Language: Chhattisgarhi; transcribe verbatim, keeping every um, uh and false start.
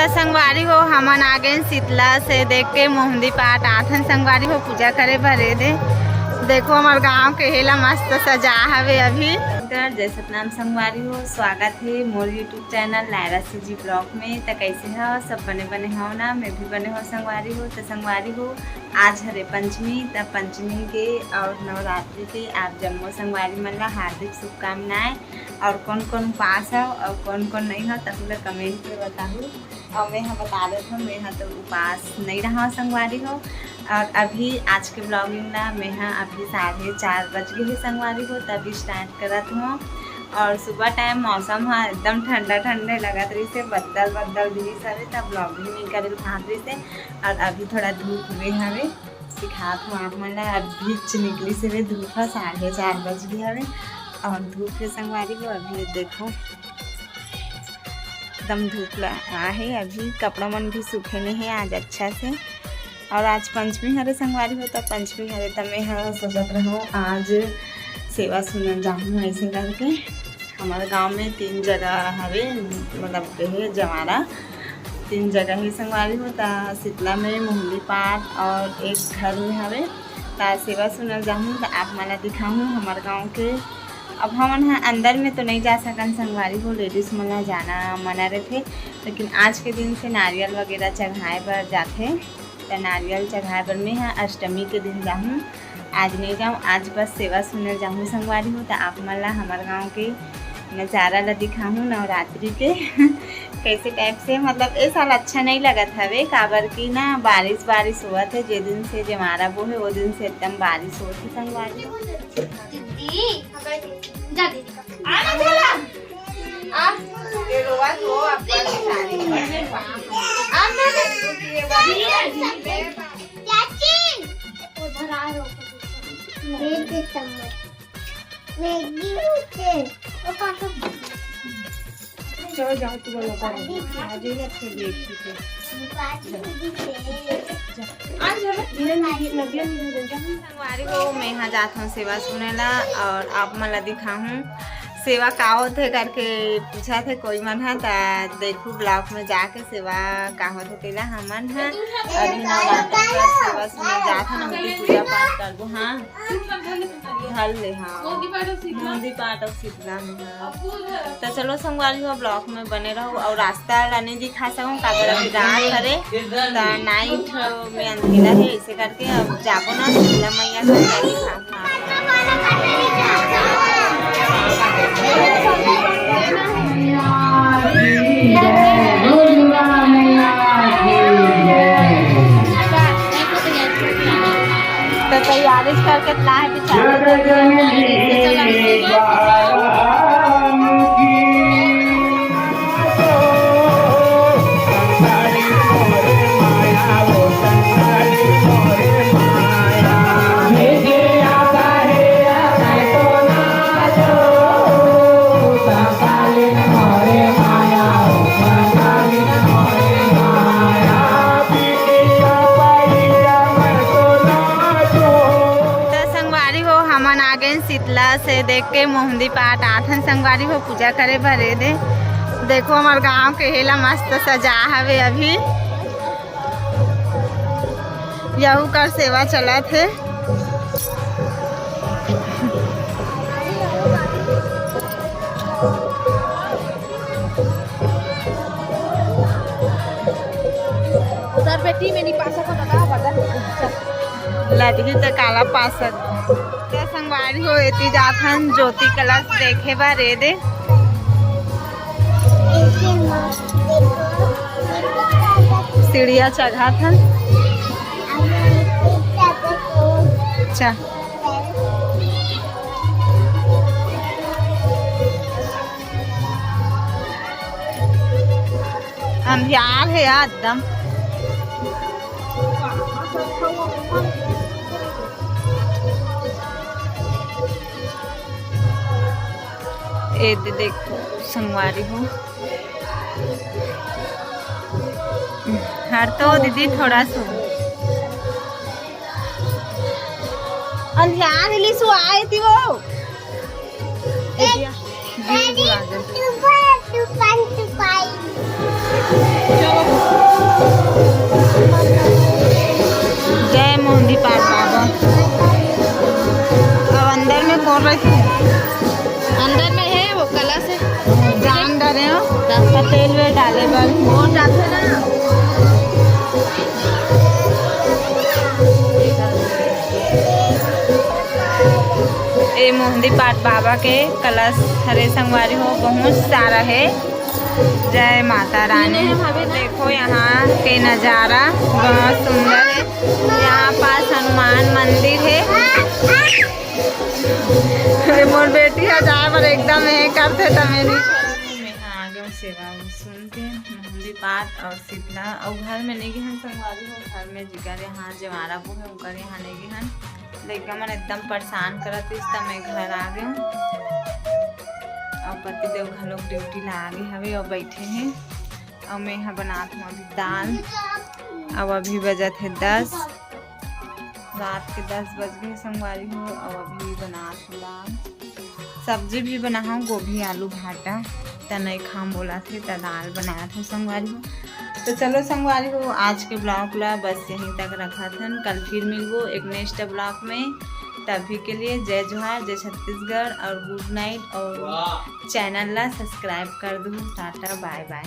त संगवारी हो, हमन आ गेन शीतला से देख के मोहंदी पाठ आथन संगवारी हो, पूजा करे बर। ए दे देखो, हमर गांव के हेला मस्त सजा हवे अभी। नमस्कार, जय सतनाम संगवारी हो, स्वागत हे मोर YouTube channel Lyra CG blog में। त कैसे हो सब? बने बने हो ना? मैं भी बने हो संगवारी हो। त संगवारी हो, आज हरे पंचमी, त पंचमी के और नवरात्रि के आप जम्मो संगवारी मन ला हार्दिक शुभकामनाएं। और कौन कौन उपास हो और कौन कौन नहीं हो, तहु ला कमेंट में बताहू। और मैं हा बता देत हूँ, मैं हा तो उपास नहीं रहा संगवारी हो। और अभी आज के ब्लॉगिंग ला मैं हा अभी साढ़े चार बज गए है संगवारी हो, तभी स्टार्ट करत हूँ। और सुबह टाइम मौसम हा एकदम ठंडा ठंडा लगत रही से, बदल बदल भी सरे, तब ब्लॉगिंग नहीं करे पात रही से। और अभी थोड़ा धूप हुए हवे, दिखात हूँ आप मन ला। अभी च निकली से वे धूप हा, साढ़े चार बज गए हवे और धूप के संगवारी हो अभी ये देखो एकदम धूप ला आहे। अभी कपड़ा मन भी सूखे नहीं है आज अच्छा से। और आज पंचमी हरे संगवारी हो, त पंचमी हरे त मैं ह सोचत रहूँ आज सेवा सुनन जाहूँ ऐसे करके। हमारे गांव में तीन जगह हवे, मतलब के हे जवारा तीन जगह ही संगवारी हो, त शीतला में, मोहंदी पाठ और एक घर में हवे। त सेवा सुनल जाहूँ त आप मन ला दिखाहूँ हमारे गांव के। अब हमन ह अंदर में तो नहीं जा सकन संगवारी हो, लेडीज मन ला जाना मना रहथे, लेकिन आज के दिन से नारियल वगैरह चढ़ाए बर जाथे। त नारियल चढ़ाए बर मैं ह अष्टमी के दिन जाहूँ, आज नहीं जाऊँ। आज बस सेवा सुनल जाहूँ संगवारी हो। त आप मन ला हमर गांव के नजारा ला दिखाहूँ नवरात्रि के। कैसे टाइप से, मतलब ए साल अच्छा नहीं लगत हवे, काबर कि ना बारिश बारिश होवत है, जे दिन से जमारा बो है वो दिन से एकदम बारिश होत है संगवारी हो। दीदी, जा दीदी का। आ ना चला। आ। ये रोवा तो आपका सारी। आ ना। चाची। उधर आ रो। दे दे चम्मच। मैगी उठे। ओ काका। जाओ, जाओ, तू बोलो, करो। आ जाइए, फिर देखिए। आज हमें धीरे, धीरे, नदिया, धीरे, धीरे, जाओ। संगवारी हो, मैं यहाँ जात हूँ सेवा सुने ला और आप मन ला दिखाहूँ सेवा का होथे करके पूछा थे कोई मन ह, त देखू ब्लॉग में जाके सेवा का होथे तेला हमन ह। अभी नवरात्रि के सेवा सुने जात हन, अभी पूजा पाठ करबो। हाँ, धर ले, हाँ। मोदी पाठ और शीतला। मोदी पाठ और शीतला में, हाँ। त चलो संगवारी हो, ब्लॉग में बने रहो और रास्ता ला नहीं दिखा सकूँ, काबर अभी रात हरे, त नाइट में अंधेरा है, ऐसे करके अब जाबो ना शीतला मैया का, क्या दिखाऊँ आपको। तो तैयारी करके ला है बेचारा। त संगवारी हो, हमन आ गेन शीतला से देख के मोहंदी पाठ आथन संगवारी हो पूजा करे बर। ए दे देखो, हमर गांव के हेला मस्त सजा हवे अभी। यहू कर सेवा चलत हे। उधर बेटी में नहीं पा सको दादा, बदन लदही त काला पा सक। त संगवारी हो, एती जाथन ज्योति कलश देखे बर। ए दे सीढ़िया चघाथन। अच्छा। अंधियार हे यार एकदम। ए दे देखो संगवारी हो, हर तो दीदी थोड़ा सो अंधियार हिली सो आए थी वो। ए दिया। Ready to go to one to five. चलो, जय मोहंदी पाट बाबा। अब अंदर में कौन रही? अंदर में है वो कलश है। जान डरे हो? तो तेल वेल डाले बर। और जाते ना। ए मोहंदी पाट बाबा के कलश हरे संगवारी हो, बहुत सारा है। जय माता रानी। देखो यहाँ के नजारा बहुत सुंदर है। यहाँ पास हनुमान मंदिर है। अरे मोर बेटी ह जाए बर एकदम ये करथे त मैं नहीं। मैं यहाँ आ गए सेवा सुन के मोहंदी पाठ और शीतला और घर में नहीं गए हन संगवारी हो, घर में जिकर यहाँ जवारा बो है उनकर यहाँ नहीं गए हन। लइका मन एकदम परेशान करत रहिस त मैं घर आ गए हूँ। और पतिदेव घलोक ड्यूटी ला आगे हवे और बैठे हैं। और मैं यहाँ बनात हूँ अभी दाल। अब अभी बजत है दस, रात के दस बज गए संगवारी हो। अब अभी बनात हूँ दाल, सब्जी भी बनाहूँ, गोभी आलू भाटा। त नहीं खाम बोला थे त दाल बनाया था संगवारी हो। तो चलो संगवारी हो, आज के ब्लॉग ला बस यहीं तक रखत हन। कल फिर मिलबो एक नेक्स्ट ब्लॉग में। तभी के लिए जय जोहार, जय छत्तीसगढ़ और गुड नाइट। और चैनल ला सब्सक्राइब कर दो। टाटा बाय बाय।